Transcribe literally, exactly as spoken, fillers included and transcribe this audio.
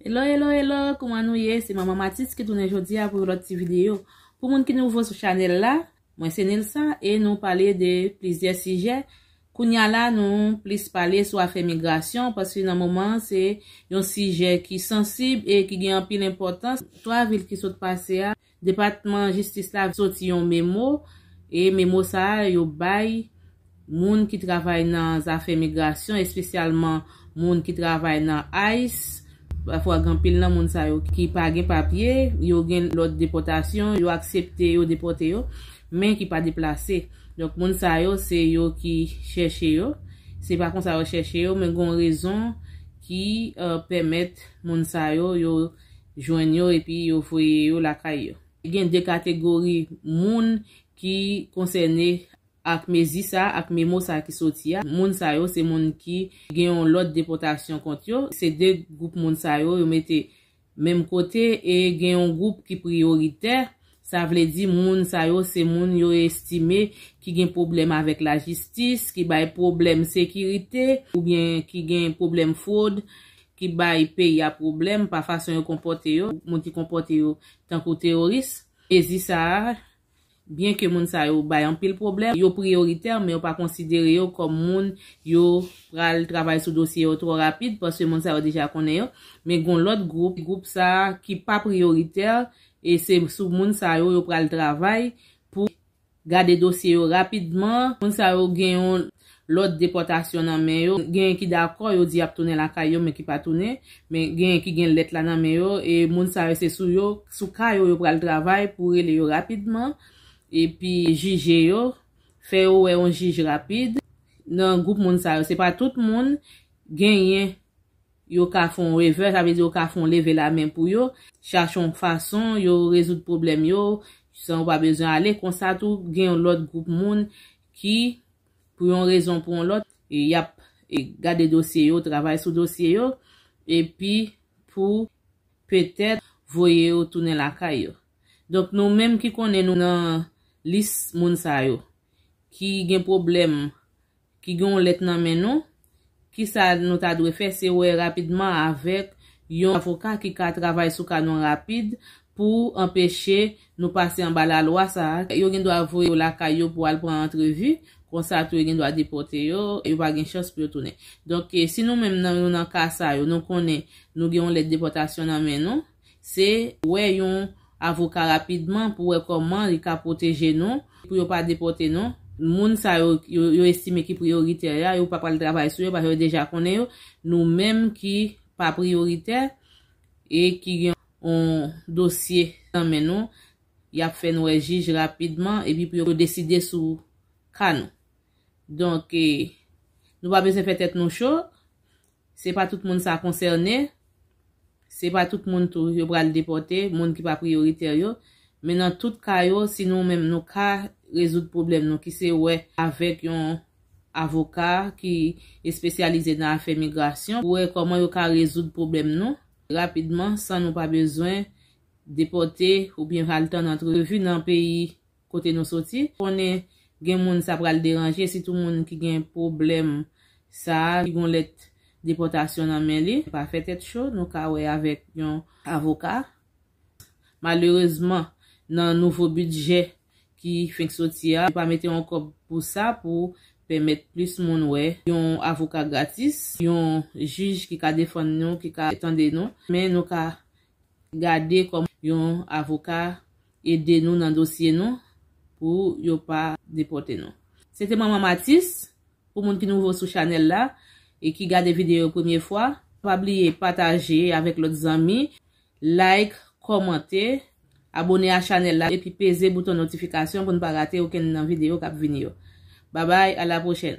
Hello, hello, hello, kouman nou ye? Se Manman Matis ki tounen jodi a pou yon lòt ti videyo. Pou moun ki nouvo sou chanèl la, mwen se Nilsa e nou pale de plizyè sijè. Kounye a la, nou plis pale sou afè migrasyon, paske nan moman an, se yon sijè ki sansib e ki gen anpil enpòtans. Twa vil ki sot pase a, Depatman Jistis la soti yon memo, e memo sa a yo bay moun ki travay nan zafè migrasyon, espesyalman moun ki travay nan ice. Pafwa, gen anpil nan moun sa yo ki pa gen papye, yo gen lòd depòtasyon, yo aksepte yo depòte yo, men ki pa deplase. Donk, moun sa yo, se yo ki chèche yo. Se pa konsa yo chèche yo, men gen yon rezon ki, eh, pèmèt moun sa yo, yo jwenn yo epi yo voye yo lakay yo. Gen de kategori moun ki konsène ak mezi sa, ak memo sa ki soti a. Moun sa yo, se moun ki gen yon lòd depòtasyon kont yo. Se de gwoup moun sa yo, yo mete menm kote e gen yon gwoup ki priyoritè. Sa vle di moun sa yo, se moun yo estime ki gen pwoblèm avèk lajistis, ki bay pwoblèm sekirite, oubyen ki gen pwoblèm fwod, ki bay peyi a pwoblèm pa fason yo konpòte yo, moun ki konpòte yo tankou teworis. Mezi sa a, byen ke moun sa yo bay anpil pwoblèm, yo priyoritè, men yo pa konsidere yo kòm moun yo pral travay sou dosye yo twò rapid, paske moun sa yo deja konnen yo. Men gen lòt gwoup, gwoup sa a ki pa priyoritè, e se sou moun sa yo yo pral travay pou gade dosye yo rapidman. Moun sa yo gen yon lòd depòtasyon nan men yo. Genyen ki dakò, yo di y ap tounen lakay yo, men ki pa tounen. Men genyen ki gen lèt la nan men yo. E moun sa yo, se sou yo, sou ka yo, yo pral travay pou rele yo rapidman. Epi jije yo, fè yo wè yon jij rapid. Nan gwoup moun sa yo, se pa tout moun genyen yo ka fè yon revè, sa vle di yo ka fè yon leve lamen pou yo, chache yon fason yo rezoud pwoblèm yo, san yo pa bezwen ale. Konsa tou, gen yon lòt gwoup moun ki, pou yon rezon pou yon lòt, e y ap, e, gade dosye yo, travay sou dosye yo, epi pou petèt voye yo tounen lakay yo. Donk, nou menm ki konnen nou nan lis moun sa yo, ki gen pwoblèm, ki gen yon lèt nan men nou, kisa nou ta dwe fè? Se wè rapidman avèk yon avoka ki ka travay sou ka nou rapid pou anpeche nou pase anba lalwa sa a. Yo gen dwa voye yo lakay yo pou al pran antrevi, konsa tou yo gen dwa depòte yo, yo pa gen chans pou yo tounen. Donk, e, si nou menm nan, nou nan ka sa yo, nou konnen nou gen yon lèt depòtasyon nan men nou, se wè yon avoka rapidman pou wè kòman li ka pwoteje nou, pou yo pa depòte nou. Moun sa yo, yo, yo estime ki priyoritè a, yo pa pral travay sou yo, paske yo deja konnen yo. Nou menm ki pa priyoritè e ki gen yon dosye nan men nou, y ap fè n wè jij rapidman, epi pou yo deside sou ka nou. Donk, e, nou pa bezwen fè tèt nou cho. Se pa tout moun sa konsène. Se pa tout moun tou yo pral depòte, moun ki pa priyoritè yo. Men nan tout ka yo, si nou menm nou ka rezoud pwoblèm nou, ki se wè avèk yon avoka ki espesyalize nan afè migrasyon, pou wè kòman yo ka rezoud pwoblèm nou rapidman, san nou pa bezwen depòte oubyen al tann antrevi nan peyi kote nou soti. Konnen gen moun sa pral deranje, sitou moun ki gen pwoblèm sa a, ki gon lèt depòtasyon nan men li. Pa fè tèt cho, nou ka wè avèk yon avoka. Malerezman, nan nouvo bidjè ki fenk soti a, yo pa mete yon kòb pou sa, pou pèmèt plis moun wè yon avoka gratis, yon jij ki ka defann nou, ki ka tande nou. Men nou ka gade kòman yon avoka ede nou nan dosye nou pou yo pa depòte nou. Se te Manman Matis, pou moun ki nouvo sou chanèl la e ki gade videyo yo premye fwa. Pa bliye pataje avèk lòt zanmi, like, kòmante, abone a chanèl la epi peze bouton notifikasyon pou n pa rate okenn nan videyo k ap vini yo. Babay, a la pwochèn!